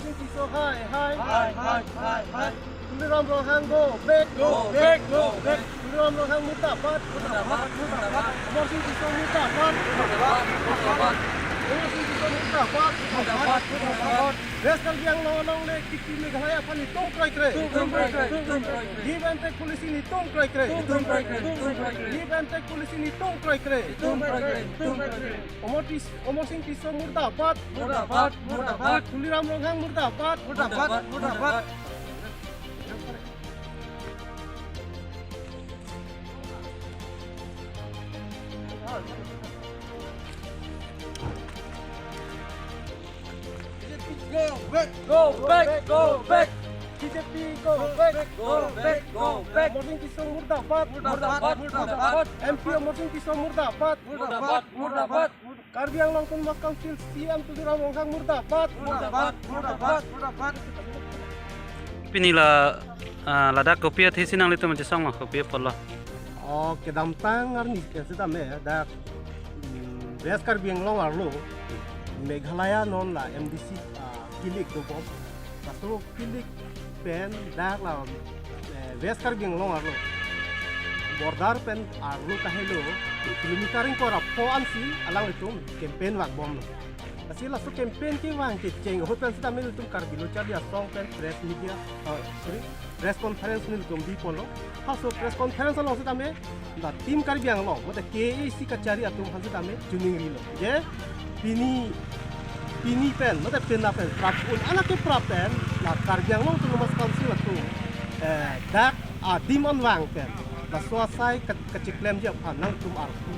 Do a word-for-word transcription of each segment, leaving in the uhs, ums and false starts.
Sing Tisso hai, hai. Hai, hai, hai, hai. Tuliram Ronghang go back. Go back, go back. Tuliram Ronghang murdabad. Murdabad, murdabad. Amarsing Tisso murdabad. Murdabad, murdabad. Amarsing Tisso murdabad. Murdabad, murdabad. West Karbi Anglong along le kiki Meghalaya aphan netum kroikre. Netum kroikre, netum kroikre. Give and take policy netum kroikre. Netum kroikre, netum kroikre. Give and take policy netum kroikre. Netum kroikre, netum kroikre. Amar Tis-, Amarsing Tisso murdabad. Murdabad, murdabad. Tuliram Ronghang murdabad. Murdabad, murdabad. B J P go back, go back, go back. B J P go back, go back, go back. Amarsing Tisso murdabad. Murdabad, murdabad. M P Amarsing Tisso murdabad. Murdabad, murdabad. Karbi Anglong Autonomous Council C E M Tuliram Ronghang murdabad. Murdabad, murdabad, murdabad. Pini la, ah, ladak kopi athesi nanglitum chesong ma, kopi apotlo? Oh, kedamtang arni ke sitame dak, mm, West Karbi Anglong arlo, Meghalaya non la M D C, ah, kilik dobom. Laso kilik pen dak la, eh, West Karbi Anglong arlo, border pen arlo kahelo kilometer ingkoi ra pho ansi alanglitum campaign vangbomlo. Lasi laso campaign kevang kecheng ahut pen sitame nelitum Karbi Lo Charli Asong pen press media, uh, sorry, press conference nelitum biponlo. Halaso press conference along sitame la Team Karbi Anglong, mate K A A C kachari atum aphan sitame chiningrilo. Je pini, pini pen, mate penap pen, prap un, anak ke prap pen, la Karbi Anglong Autonomous Council atum, eh, dak adim anvang pen, laso asai ka-, kacheklemji aphan nangtum arpu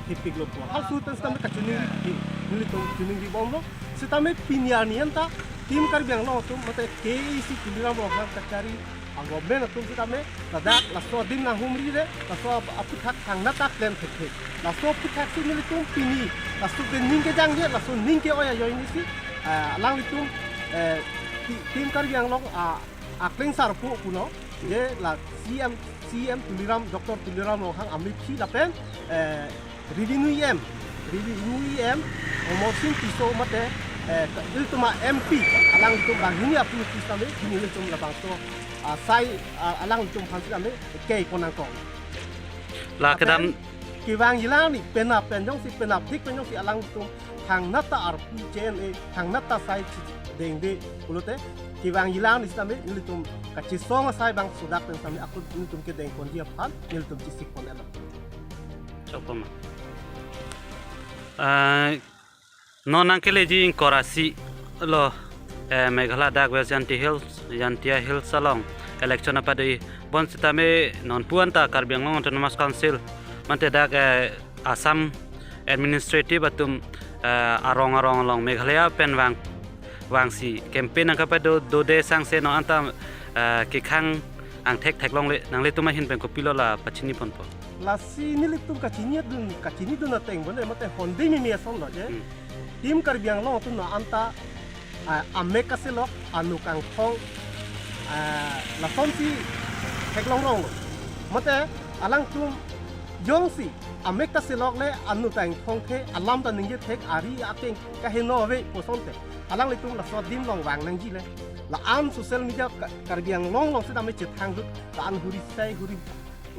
thepiklo pu. Halaso ahut pen sitame kachiningri, nelitum chiningribomlo. Sitame pini arni anta Team Karbi Anglong atum, mate K A A C Tuliram Ronghang kachari a-government atum sitame ladak laso adim nanghumri re, laso ap-, aphuthak thangnat ta klem thekthe. Laso aphuthak si nelitum pini, laso ke ning kejangje, laso ning ke-oi ajoine si, ah, alanglitum, eh, Ti-, Team Karbi Anglong, ah, akleng sarpo puno, je la C E M, C E M Tuliram, Doctor Tuliram Ronghang amethi lapen, eh, Revenue E M, Revenue E M, Amarsing Tisso mate, eh, ilitum a-M P, alanglitum banghini aphi aphi sitame, hini ilitum labangso, ah, sai, ah, alanglitum aphan sitame, kei ponangkok. La kedam. Kevangji la ni, penap pen jongsi, penap dik pen jongsi alanglitum thangnat ta arpu che-en-e, thangnat ta sai chidengde pulote, kevangji la ni sitame, nelitum kachesong asai bangso dak pen sitame, ako nelitum kedengponji aphan, nelitum chesik pon-etlo. Chokpama. Ah, non nangkeleji ingkoi ra isi lo, eh, Meghalaya dak West Jaintia Hills, Jaintia Hills along election apado-i, bonsitame nonpu anta Karbi Anglong Autonomous Council, mate dak, eh, Assam Administrative atum, eh, arong arong along Meghalaya pen vang, vangsi campaign nangkapado dode sangse non anta, eh, kekhang angthek theklongle, nanglitum ahin pen kopilo la pachini ponpo? Lasi nelitum kachinidun, kachinidun ateng bone mate honde mimi asonlo je. Hmm. Team Karbi Anglong atum non anta, ah, amek kaselok, anu kangthong, ah, lasonsi theklongronglo. Mate alangtum jongsi amek kaselok le anu kangthong the, alam ta ningje thek, ari akeng kaheno ave pu asonte, alanglitum laso adim along vang nangji le. La-an social media Ka-, Karbi Anglong along sitame chethang dut, la-an huri sai huri,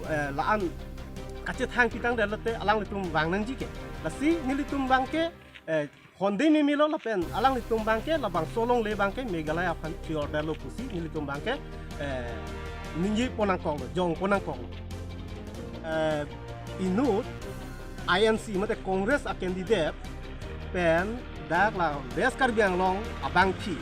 eh, la-an kachethang pitang detlote alanglitum vang nangji ke. Lasi nelitum abangke, eh, honde mimilo lapen alanglitum abangke labangso alongle abangke Meghalaya aphan priority lo pusi nelitum abangke, eh, ningje ponangkoklo, jong ponangkoklo. Eh, inut I N C mate Congress a-candidate pen dak la West Karbi Anglong abangpi,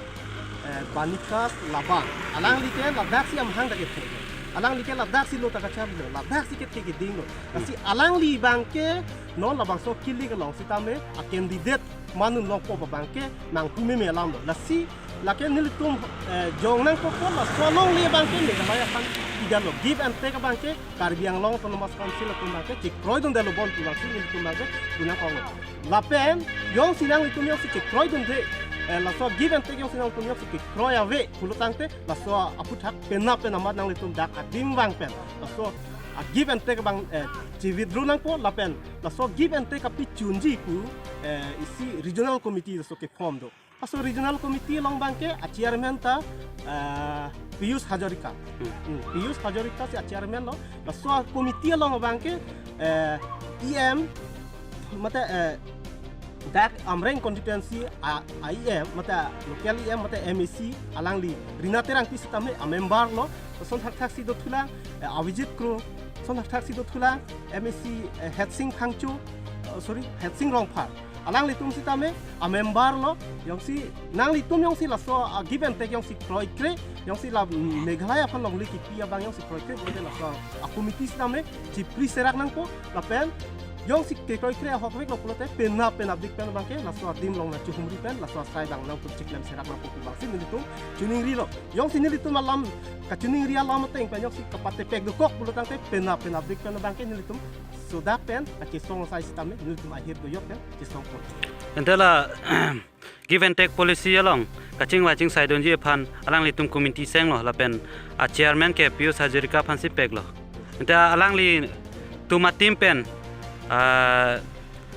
eh, Boniface Labang. Alangli ke ladaksi amahang ta kethek. Alangli ke ladaksi lo ta kacharlilo, ladaksi kethek kedinglo. Lasi alangli abangke non labangso kilik along sitame a-candidate manun longpo abangke nangpu meme alamlo. Lasi lake nelitum, eh, jong nangkokpo, laso alongle abangke Meghalaya aphan pidetlo. Give and take abangke Karbi Anglong Autonomous Council atum abangke chekroidundetlo bon pu abangsi nelitum abangke punangkoklo. Lapen jongsi nanglitum jongsi chekroidunde, eh, laso give and take jongsi nanglitum jongsi chekroi ave pulo tangte, laso aphuthak penap pen amat nanglitum dak adim vang pen laso a-give and take abang, eh, che-withdraw nangpo lapen laso give and take kapichunji pu, eh, isi regional committee laso ke-form do. Laso regional committee along abangke a chairman ta, eh, Piyush Hazarika. Hmm. Hmm, Piyush Hazarika si a chairman lo. Laso committee along abangke, eh, E M, mate, eh, dak Amreng constituency a, a E M, mate local E M, mate M A C, alangli Rina Terangpi sitame a member lo. Lason thakthaksi dothulang, eh, Avijit Kro, lason thakthaksi dothulang, M A C, eh, Hetsing Phangcho, eh, sorry, Hetsing Rongphar. Alanglitum sitame a member lo, jongsi nanglitum jongsi laso, ah, give and take jongsi kroikre, jongsi la, mm, Meghalaya aphan longle kipi abang jongsi kroikre, pulote laso a committee sitame chipri serak nangpo, lapen jongsi kekroikre ahokvek lo pulote penap penapdik pen abangke laso adim along nangchehumri pen laso asai abang nangpurchiklem serak nangpo pu abangsi nelitum chiningri lo. Jongsi nelitum alam kachiningri alam ateng pen jongsi kapatepek dokok pulo tangte penap penapdik pen abangke nelitum soda pen kachesong asai sitame nelitum ahir doyok pen chesongpo. Ante la give and take policy along kachingvai chingsaidunji aphan alanglitum committee senglo lapen a chairman ke Piyush Hazarika aphansi peklo. Ante alanglitum a team pen, ah,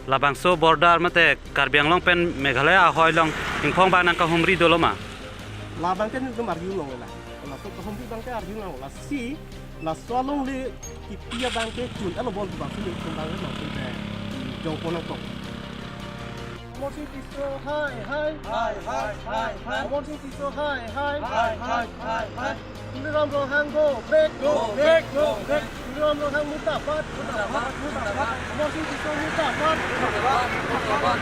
labangso border mate Karbi Anglong pen Meghalaya ahoi along ingphong abang nangkahumri dolo ma? Labangke nelitum arjulong la. Laso kahumri abangke arjulong, lasi laso alongle kipi abangke chun-etlo bon abangsi nelitum abangke nangtum te jongpon nangkok. Amarsing Tisso hai hai. Hai, hai, hai, hai. Amarsing Tisso hai hai. Hai, hai, hai, hai. Tuliram Ronghang go back. Go back, go back. Tuliram Ronghang murdabad. Murdabad, murdabad. Amarsing Tisso murdabad. Murdabad, murdabad.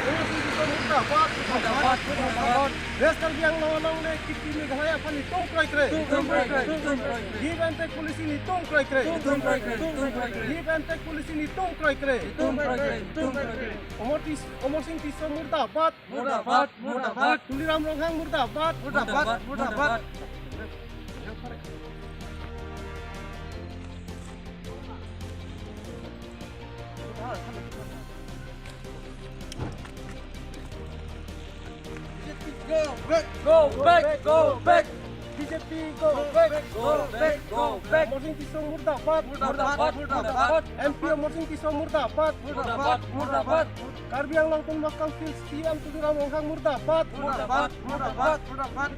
Amarsing Tisso murdabad. Murdabad, murdabad. West Karbi Anglong alongle kipi Meghalaya aphan netum kroikre. Netum kroikre, netum kroikre. Give and take policy netum kroikre. Netum kroikre, netum kroikre. Give and take policy netum kroikre. Netum kroikre, netum kroikre. Amar Tis-, Amarsing Tisso murdabad. Murdabad, murdabad. Tuliram Ronghang murdabad. Murdabad, murdabad. B J P go back, go back, go back. B J P go back, go back, go back. Amarsing Tisso murdabad. Murdabad, murdabad. M P Amarsing Tisso murdabad. Murdabad, murdabad. Karbi Anglong Autonomous Council C E M Tuliram Ronghang murdabad. Murdabad, murdabad, murdabad.